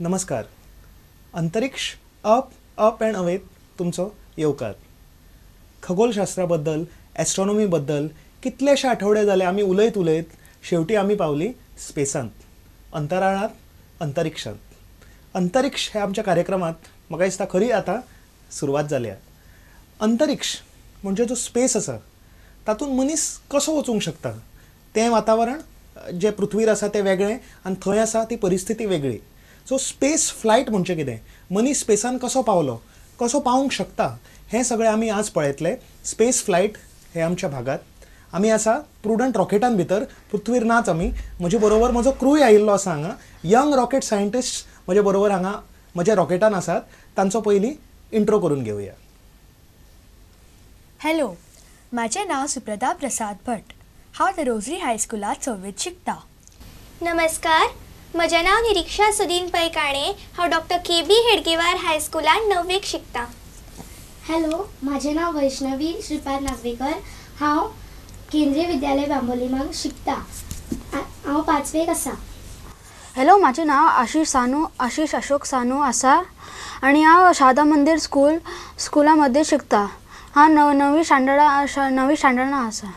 नमस्कार. अंतरिक्ष up up and अवेत तुमचो येवकार. खगोलशास्त्रा बद्दल, एस्ट्रॉनॉमी बद्दल कितलेशे आठवडे जाले आमी उलयत उलयत शेवटी आमी पावली स्पेसांत, अंतराळांत, अंतरिक्षांत. अंतरिक्ष ह्या आमच्या कार्यक्रमांत म्हाका दिसता खरी आतां सुरवात जाल्या. अंतरिक्ष म्हणजे जो स्पेस आसा तातूंत मनीस कसो वचूंक शकता, तें वातावरण जें पृथ्वीर आसा तें वेगळें आनी थंय आसा ती परिस्थिती वेगळी. सो स्पेस फ्लायट म्हणजे कितें, मनीस स्पेसान कसो पावलो, कसो पावूंक शकता, हें सगळें आमी आज पळयतले. स्पेस फ्लायट हे आमच्या भागात आमी आसा प्रुडंट रॉकेटान भितर, पृथ्वीर नाच आमी. म्हजे बरोबर म्हजो क्रूय आयिल्लो आसा हांगा, यंग रॉकेट सायंटिस्ट म्हजे बरोबर हांगा म्हज्या रॉकेटान आसात. तांचो पयलीं इंट्रो करून घेवया. हॅलो, म्हाजें नांव सुप्रदा प्रसाद भट. हांव the rosary हायस्कुलांत सव्वेंत शिकता. नमस्कार, म्हजें नांव निरीक्षा सुदीन पै काणे. हांव डॉक्टर के बी हेडगेवार हायस्कुलांत णव्वेक शिकता. हॅलो, म्हाजें नांव वैष्णवी श्रीपाद नागवेकर. हांव केंद्रीय विद्यालय बांबोलीमांग शिकता. हांव पांचवेक आसा. हॅलो, म्हाजें नांव आशिष सानू, आशिष अशोक सानू आसा आनी हांव शारदा मंदीर स्कुला मध्ये शिकता. हांव णवी स्टँडर्डा आसा.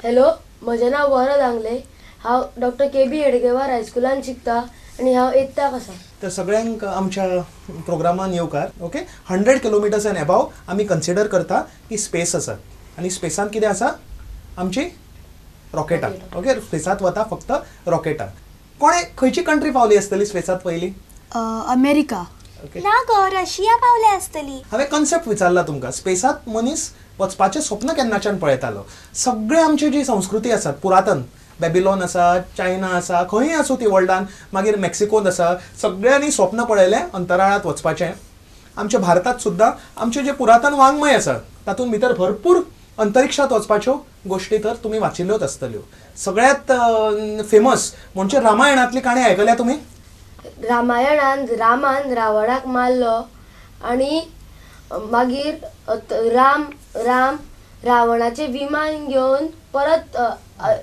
हॅलो, म्हजें नांव वरद आंगले. हांव डॉक्टर के बी हेडगेवार हायस्कुलान शिकता आनी हांव एट्थाक आसा. तर सगळ्यांक आमच्या प्रोग्रामान येवकार. ओके, 100 किलोमिटर्स एंड एबाव आमी कन्सिडर करता की स्पेस आसा आनी स्पेसांत कितें आसा, आमची रॉकेटां. ओके, स्पेसांत वता फक्त रॉकेटां. कोणे खंयची कंट्री पावली आसतली स्पेसांत पयली? अमेरिका. ना गो, रशिया पावले आसतली. हांवें कन्सेप्ट विचारला तुमकां, स्पेसांत मनीस वचपाचें स्वप्न केन्नाच्यान पळयतालो. सगळे आमची जी संस्कृती आसात पुरातन, बेबिलॉन आसा, चायना आसा, खंयूय आसूं ती वर्ल्डान, मागीर मेक्सिकोंत आसा, सगळ्यांनी स्वप्न पळयलें अंतराळांत वचपाचें. आमच्या भारतांत सुद्दां आमचें जें पुरातन वाङ्मय आसा तातूंत भितर भरपूर अंतरिक्षांत वचपाच्यो गोश्टी तर तुमी वाचिल्ल्योच आसतल्यो. सगळ्यांत फेमस म्हणजे रामायणांतली काणी आयकल्या तुमी? रामायणान रामान रावणाक मारलो आनी मागीर राम राम रावणाचें विमान घेवन परत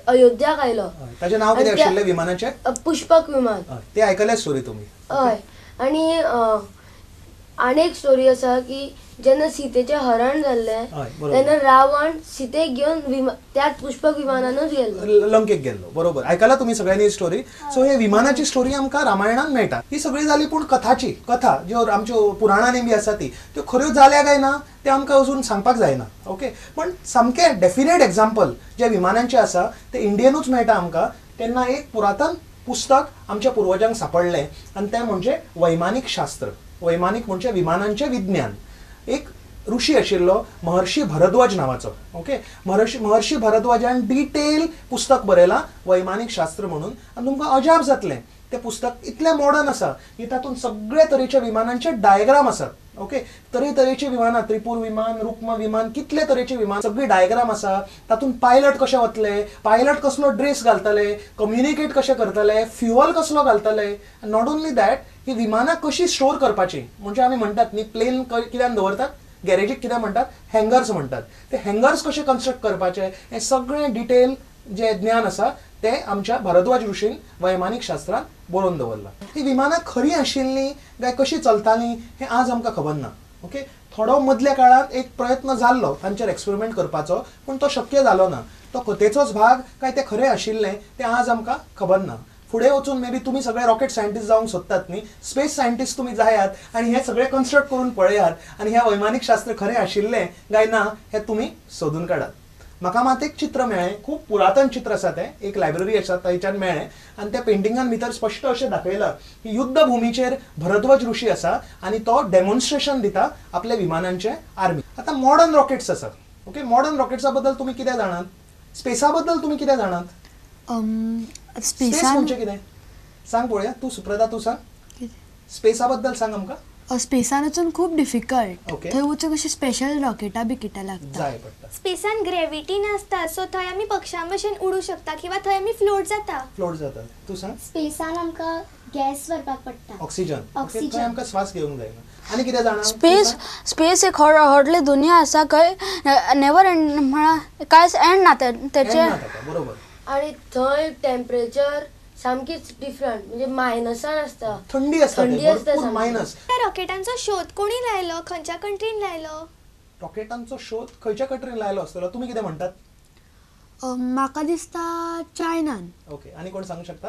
अयोध्याक आयलो. ताचें नांव कितें आशिल्लें विमानाचें? पुष्पक विमान. ते आयकल्या स्टोरी तुमी? हय. आनी आनी एक स्टोरी आसा की जेन्ना सीतेचें हरण जाल्लें तेन्ना रावण सीतेक घेवन त्याच पुष्पक विमानानूच गेल्लो, लंकेक गेल्लो. बरोबर, आयकला तुमी सगळ्यांनी स्टोरी. सो हे विमानाची स्टोरी आमकां रामायणान मेळटा. ही सगळी जाली, पूण कथाची कथा ज्यो आमच्यो पुराणांनी बी आसा ती त्यो खऱ्यो जाल्या काय ना ते आमकां अजून सांगपाक जायना. ओके, पण सामकें डेफिनेट एग्जाम्पल जे विमानांचें आसा तें इंडियनूच मेळटा आमकां. तेन्ना एक पुरातन पुस्तक आमच्या पुर्वजांक सांपडलें आनी तें म्हणजे वैमानिक शास्त्र. वैमानिक म्हणजे विमानांचें विज्ञान. एक ऋषी आशिल्लो महर्षी भरद्वाज नांवाचो. ओके, महर्षी भरद्वाजान डिटेल पुस्तक बरयलां वैमानिक शास्त्र म्हणून. आनी तुमकां अजाप जातलें, तें पुस्तक इतलें मॉडर्न आसा की तातूंत सगळे तरेच्या विमानांचे डायग्राम आसात. ओके, तरेतरेची विमानां, त्रिपूर विमान, रुक्म विमान, कितले तरेचे विमान, सगळी डायग्राम आसा. तातूंत पायलट कशे वतले, पायलट कसलो ड्रेस घालतले, कम्युनिकेट कशें करतले, फ्युअल कसलो घालतले. Not only that, ही विमानां कशी स्टोर करपाची, म्हणजे आमी म्हणटात न्ही प्लेन कित्यान दवरतात, गॅरेजीक कितें म्हणटात, हँगर्स म्हणटात, ते हँगर्स कशे कन्स्ट्रक्ट करपाचे, हें सगळें डिटेल जें ज्ञान आसा तें आमच्या भरद्वाज ऋषीन वैमानिक शास्त्रांत बरोवन दवरलां. ही विमानां खरीं आशिल्लीं काय कशीं चलतालीं हें आज आमकां खबर ना. ओके, थोडो मदल्या काळांत एक प्रयत्न जाल्लो तांचेर एक्सपेरिमेंट करपाचो, पूण तो शक्य जालो ना. तो कथेचोच भाग काय तें खरें आशिल्लें तें आज आमकां खबर ना. फुडें वचून मे बी तुमी सगळे रॉकेट सायंटिस्ट जावंक सोदतात न्ही, स्पेस सायंटिस्ट तुमी जायात आनी हें सगळें कन्स्ट्रक्ट करून पळयात आनी हें वैमानिक शास्त्र खरें आशिल्लें काय ना हें तुमी सोदून काडात. म्हाका मात एक चित्र मेळ्ळें, खूब पुरातन चित्र आसा तें, एक लायब्ररी आसा थंयच्यान मेळ्ळें आनी त्या पेंटिंगान भितर स्पश्ट अशें दाखयलां की युद्धभुमीचेर भरद्वाज ऋषी आसा आनी तो डेमॉन्स्ट्रेशन दिता आपल्या विमानांचें आर्मी. आतां मॉडर्न रॉकेट्स आसात. ओके, मॉडर्न रॉकेट्सा बद्दल तुमी कितें जाणात? स्पेसा बद्दल तुमी कितें जाणात? स्पेस म्हणजे कितें सांग पळोवया. तूं सुप्रदा, तूं सांग, स्पेसा बद्दल सांग आमकां. स्पेसान वचून खूब डिफिकल्ट, थंय वचूंक अशें स्पेशल रॉकेटां बिकेटां लागता, जाय पडटा. स्पेसान ग्रेविटी नासता, सो थंय आमी पक्षां भशेन उडूं शकता किंवा थंय आमी फ्लोट जाता. फ्लोट जाता. तूं सांग. स्पेसान आमकां गॅस व्हरपाक पडटा, ऑक्सिजन. थंय आमकां श्वास घेवंक जायना. आनी कितें जाणा? स्पेस स्पेस एक व्हडली दुनिया आसा, खंय नेवर एंड, म्हळ्यार कांयच एंड ना तेचें. बरोबर. आनी थंय टेम्परेचर सामकीच डिफरंट, म्हणजे मायनसान आसता, थंडी आसता, थंडी आसता मायनस. त्या रॉकेटांचो शोध कोणी लायलो, खंयच्या कंट्रीन लायलो? रॉकेटांचो शोध खंयच्या कंट्रीन लायलो आसतलो, तुमी कितें म्हणटात? म्हाका दिसता चायनान. ओके, आनी कोण सांगू शकता?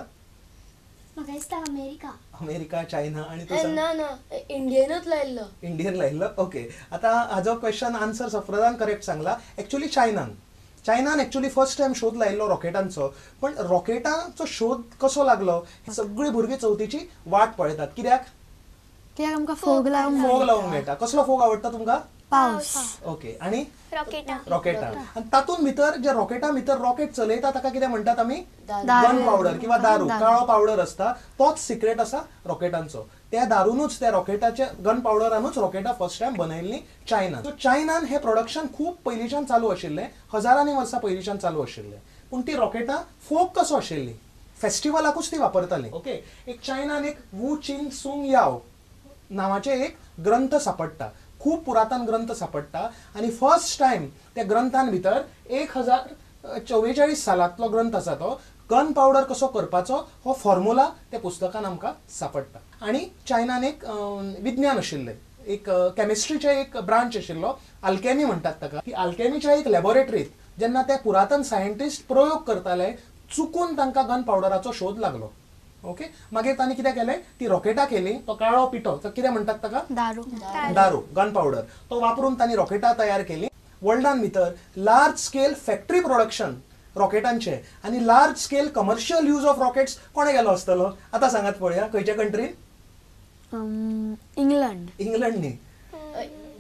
म्हाका दिसता अमेरिका. अमेरिका, चायना आनी तूं सांग. ना ना, इंडियनूच लायल्लो. इंडियन लायल्लो. ओके, आतां हाजो क्वेश्चन आन्सर सफरदान करेक्ट सांगला. एक्चुअली चायनान, चायनान एक्चुअली फर्स्ट टायम शोध लायल्लो रॉकेटांचो. पण रॉकेटांचो शोध कसो लागलो, सगळीं भुरगीं चवथीची वाट पळयतात. कित्याक? कित्याक आमकां फोग लावंक, फोग लावंक मेळटा. कसलो फोग आवडटा तुमकां? पावस. ओके, आनी रॉकेटां. रॉकेटां. आनी तातूंत भितर जे रॉकेटां भितर रॉकेट चलयता ताका कितें म्हणटात आमी? गन पावडर किंवा दारू, काळो पावडर आसता, तोच सिक्रेट आसा रॉकेटांचो. त्या दारूनूच, त्या रॉकेटाच्या गन पावडरानूच रॉकेटां फर्स्ट टायम बनयल्लीं चायनान. सो चायनान हें प्रोडक्शन खूब पयलींच्यान चालू आशिल्लें, हजारांनी वर्सां पयलींच्यान चालू आशिल्लें. पूण ती रॉकेटां फोग कसो आशिल्ली, फेस्टिवलाकूच ती वापरताली. ओके, एक चायनान एक वू चिंग सुंग याव नांवाचें एक ग्रंथ सापडटा, खूब पुरातन ग्रंथ सापडटा. आनी फर्स्ट टायम त्या ग्रंथान भितर 1044 सालांतलो ग्रंथ आसा तो, गन पावडर कसो करपाचो हो फॉर्मुला त्या पुस्तकान आमकां सापडटा. आनी चायनान एक विज्ञान आशिल्लें, एक केमिस्ट्रीचें एक ब्रांच आशिल्लो, आल्केमी म्हणटात ताका. ही आल्केमीच्या एक लॅबोरेटरींत जेन्ना ते पुरातन सायंटिस्ट प्रयोग करताले, चुकून तांकां गन पावडराचो शोध लागलो. ओके, मागीर तांणी कितें केलें, ती रॉकेटां केली, तो काळो पिठो, तो कितें म्हणटात ताका? दारू. दारू, गन पावडर, तो वापरून तांणी रॉकेटां तयार केली. वर्ल्डान भितर लार्ज स्केल फॅक्टरी प्रोडक्शन रॉकेटांचे आनी large scale commercial use of rockets कोणें केलो आसतलो? आतां सांगात पळोवया, खंयच्या कंट्रीन? इंग्लंड. इंग्लंड न्ही,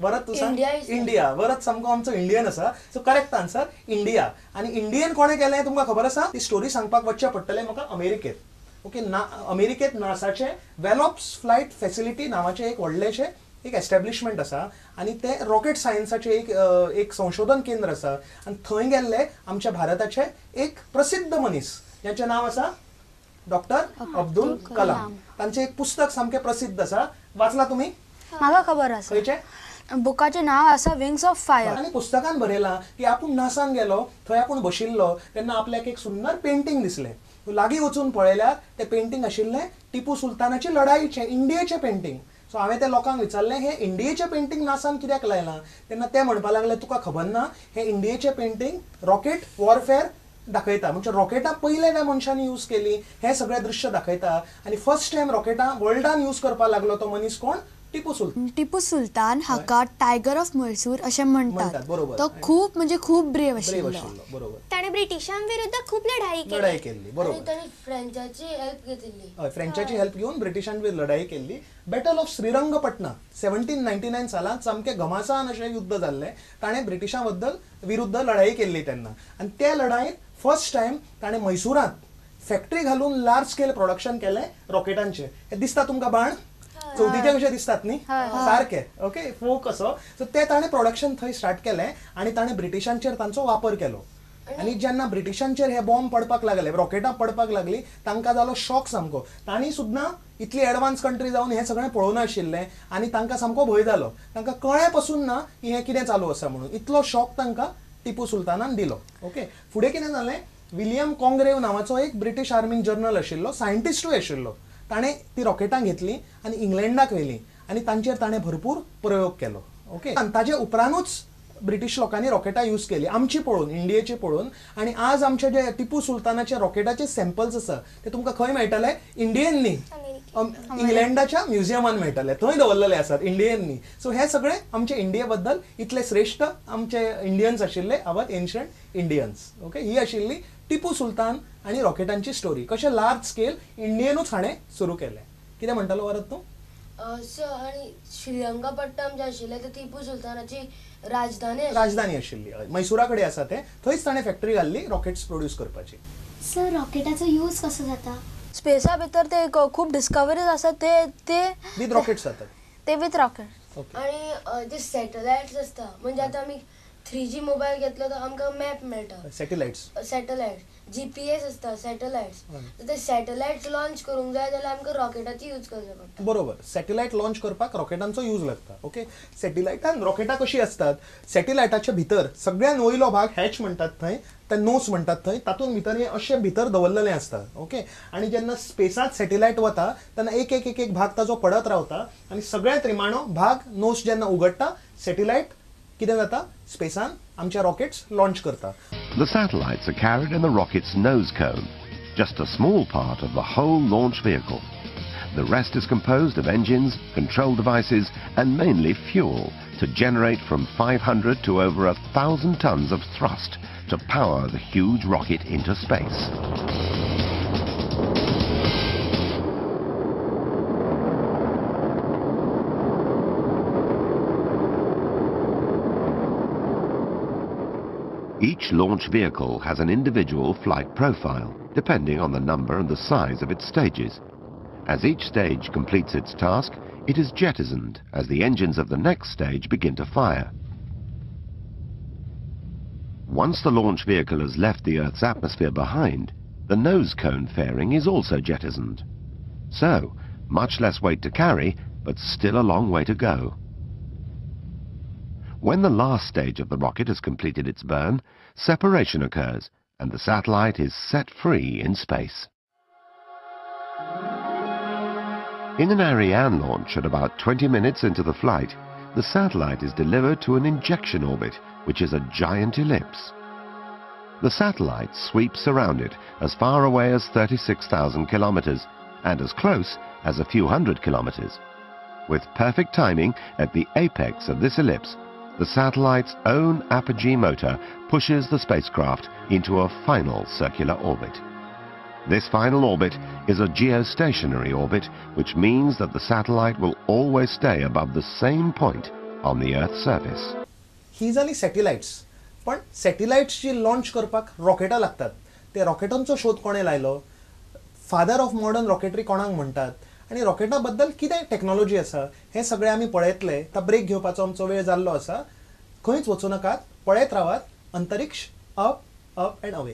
वरत तूं सांग. इंडिया. वरत सामको आमचो इंडियन आसा. So correct answer India. आनी इंडियन कोणें केलें तुमकां खबर आसा? ती स्टोरी सांगपाक वचचें पडटलें म्हाका अमेरिकेंत. ओके, ना अमेरिकेंत नासाचें वेलॉप्स फ्लायट फॅसिलिटी नांवाचें एक व्हडलेशें एक एस्टॅब्लिशमेंट आसा आनी तें रॉकेट सायन्साचें एक एक संशोधन केंद्र आसा. आनी थंय गेल्ले आमच्या भारताचे एक प्रसिद्ध मनीस ज्याचें नांव आसा डॉक्टर अब्दुल कलाम. तांचें एक पुस्तक सामकें प्रसिद्ध आसा, वाचलां तुमी? म्हाका खबर आसा. खंयचें? बुकाचें नांव आसा विंग्स ऑफ फायर. आनी पुस्तकान बरयलां की आपूण नासान गेलो, थंय आपूण बशिल्लो तेन्ना आपल्याक एक सुंदर पेंटींग दिसलें. लागीं वचून पळयल्यार तें पेंटींग आशिल्लें टिपू सुलतानाची लढाईचें, इंडियेचें पेंटींग. सो हांवें त्या लोकांक विचारलें, हें इंडियेचें पेंटींग नासान कित्याक लायलां? तेन्ना ते म्हणपाक लागले, तुका खबर ना, हें इंडियेचें पेंटींग रॉकेट वॉरफेअर दाखयता, म्हणजे रॉकेटां पयले त्या मनशांनी यूज केली हें सगळें दृश्य दाखयता. आनी फर्स्ट टायम रॉकेटां वर्ल्डान यूज करपाक लागलो तो मनीस कोण? टिपू सुलतान. टिपू सुलतान हाका टायगर ऑफ म्हैसूर अशें म्हणटात. बरोबर. तो खूब म्हणजे खूब ब्रेव आशिल्लो. बरोबर. ताणें ब्रिटिशां विरुद्ध खूब लढाई केल्ली. बरोबर. ताणें फ्रेंचाची हेल्प घेतिल्ली. हय, फ्रेंचाची हेल्प घेवन ब्रिटिशां विरुद्ध लढाई केल्ली. बॅटल ऑफ श्रीरंगपटना 1799 सालांत सामकें घमासान अशें युद्ध जाल्लें. ताणें ब्रिटिशां बद्दल विरुद्ध लढाई केल्ली तेन्ना. आनी त्या लढायेंत फर्स्ट टायम ताणें म्हैसूरांत फॅक्टरी घालून लार्ज स्केल प्रोडक्शन केलें रॉकेटांचें. हें दिसता तुमकां बाण चवथीचे कशे दिसतात न्ही सारके. ओके, फोक कसो. सो ते ताणें प्रोडक्शन थंय स्टार्ट केलें आनी ताणें ब्रिटिशांचेर तांचो वापर केलो. आनी जेन्ना ब्रिटिशांचेर हे बॉम्ब पडपाक लागले, रॉकेटां पडपाक लागली, तांकां जालो शॉक सामको. तांणी सुद्दां इतली एडवान्स कंट्री जावन हें सगळें पळोवनाशिल्लें आनी तांकां सामको भंय जालो. तांकां कळ्ळें पसून ना की हें कितें चालू आसा म्हणून. इतलो शॉक तांकां टिपू सुलतानान दिलो. ओके, फुडें कितें जालें, विलियम कॉंग्रेव नांवाचो एक ब्रिटीश आर्मीन जनरल आशिल्लो, सायंटिस्टूय आशिल्लो. ताणें ती रॉकेटां घेतलीं आनी इंग्लंडाक व्हेलीं आनी तांचेर ताणें भरपूर प्रयोग केलो. ओके, आनी ताजे उपरांतूच ब्रिटीश लोकांनी रॉकेटां यूज केली आमची पळोवन, इंडियेची पळोवन. आनी आज आमचे जे टिपू सुलतानाचे रॉकेटाचे सॅम्पल्स आसा ते तुमकां खंय मेळटले? इंडियन न्ही, इंग्लंडाच्या म्युझियमान मेळटले, थंय दवरलेले आसात इंडियन न्ही. सो हे सगळे आमचे इंडिये बद्दल इतले श्रेश्ठ आमचे इंडियन्स आशिल्ले, our ancient Indians. Okay, ही आशिल्ली टिपू सुलतान आनी रॉकेटांची स्टोरी, कशें लार्ज स्केल इंडियनूच हाणें सुरू केलें. कितें म्हणटालो वरत तूं? सर, आनी श्रीरंगपट्टम जें आशिल्लें तें टिपू सुलतानाची राजधानी आशिल्ली, म्हैसूरा कडेन आसा तें. थंयच ताणें फॅक्टरी घाल्ली रॉकेट्स प्रोड्यूस करपाची. सर, रॉकेटाचो यूज कसो जाता? स्पेसा भितर ते खूब डिस्कवरीज आसात, ते ते विथ रॉकेट्स जातात, ते विथ रॉकेट. आनी जे सॅटलायट्स आसता, म्हणजे आतां आमी 3G mobile घेतलो तर आमकां मॅप मेळटा, सॅटेलायट्स, सॅटेलायट GPS आसता, सॅटेलायट्स. ते सॅटेलायट्स लॉन्च करूंक जाय जाल्यार आमकां रॉकेटाची यूज करचो पडटा. बरोबर, सॅटेलायट लॉन्च करपाक रॉकेटांचो यूज लागता. ओके, सॅटेलायटान रॉकेटां कशीं आसतात, सॅटेलायटाच्या भितर सगळ्यान वयलो भाग हॅच म्हणटात थंय, ते नोस म्हणटात थंय, तातूंत भितर हे अशें भितर दवरलेलें आसता. ओके, आनी जेन्ना स्पेसांत सॅटेलायट वता तेन्ना एक एक एक एक भाग ताजो पडत रावता आनी सगळ्यांत रिमाणो भाग नोस जेन्ना उगडटा सॅटेलायट कितें जाता, स्पेसान आमचे रॉकेट्स लॉन्च करता. The satellites are carried in the rocket's nose cone, just a small part of the whole launch vehicle. The rest is composed of engines, control devices and mainly fuel to generate from 500 to over 1,000 tons of thrust to power the huge rocket into space. Each launch vehicle has an individual flight profile, depending on the number and the size of its stages. As each stage completes its task, it is jettisoned as the engines of the next stage begin to fire. Once the launch vehicle has left the Earth's atmosphere behind, the nose cone fairing is also jettisoned. So, much less weight to carry, but still a long way to go. When the last stage of the rocket has completed its burn, separation occurs and the satellite is set free in space. In an Ariane launch at about 20 minutes into the flight, the satellite is delivered to an injection orbit, which is a giant ellipse. The satellite sweeps around it as far away as 36,000 kilometers and as close as a few hundred kilometers. With perfect timing at the apex of this ellipse, the satellite's own apogee motor pushes the spacecraft into a final circular orbit. This final orbit is a geostationary orbit, which means that the satellite will always stay above the same point on the Earth's surface. ही जाली सॅटेलायट्स. पण सॅटेलायट्स जी launch करपाक रॉकेटां लागतात, ते रॉकेटांचो शोध कोणें लायलो, father of modern rocketry कोणाक म्हणटात आनी रॉकेटा बद्दल कितें टॅक्नॉलॉजी आसा, हें सगळें आमी पळयतले. आतां ब्रेक घेवपाचो आमचो वेळ जाल्लो आसा. खंयच वचूं नाकात, पळयत रावात अंतरिक्ष अप अप अँड अवे.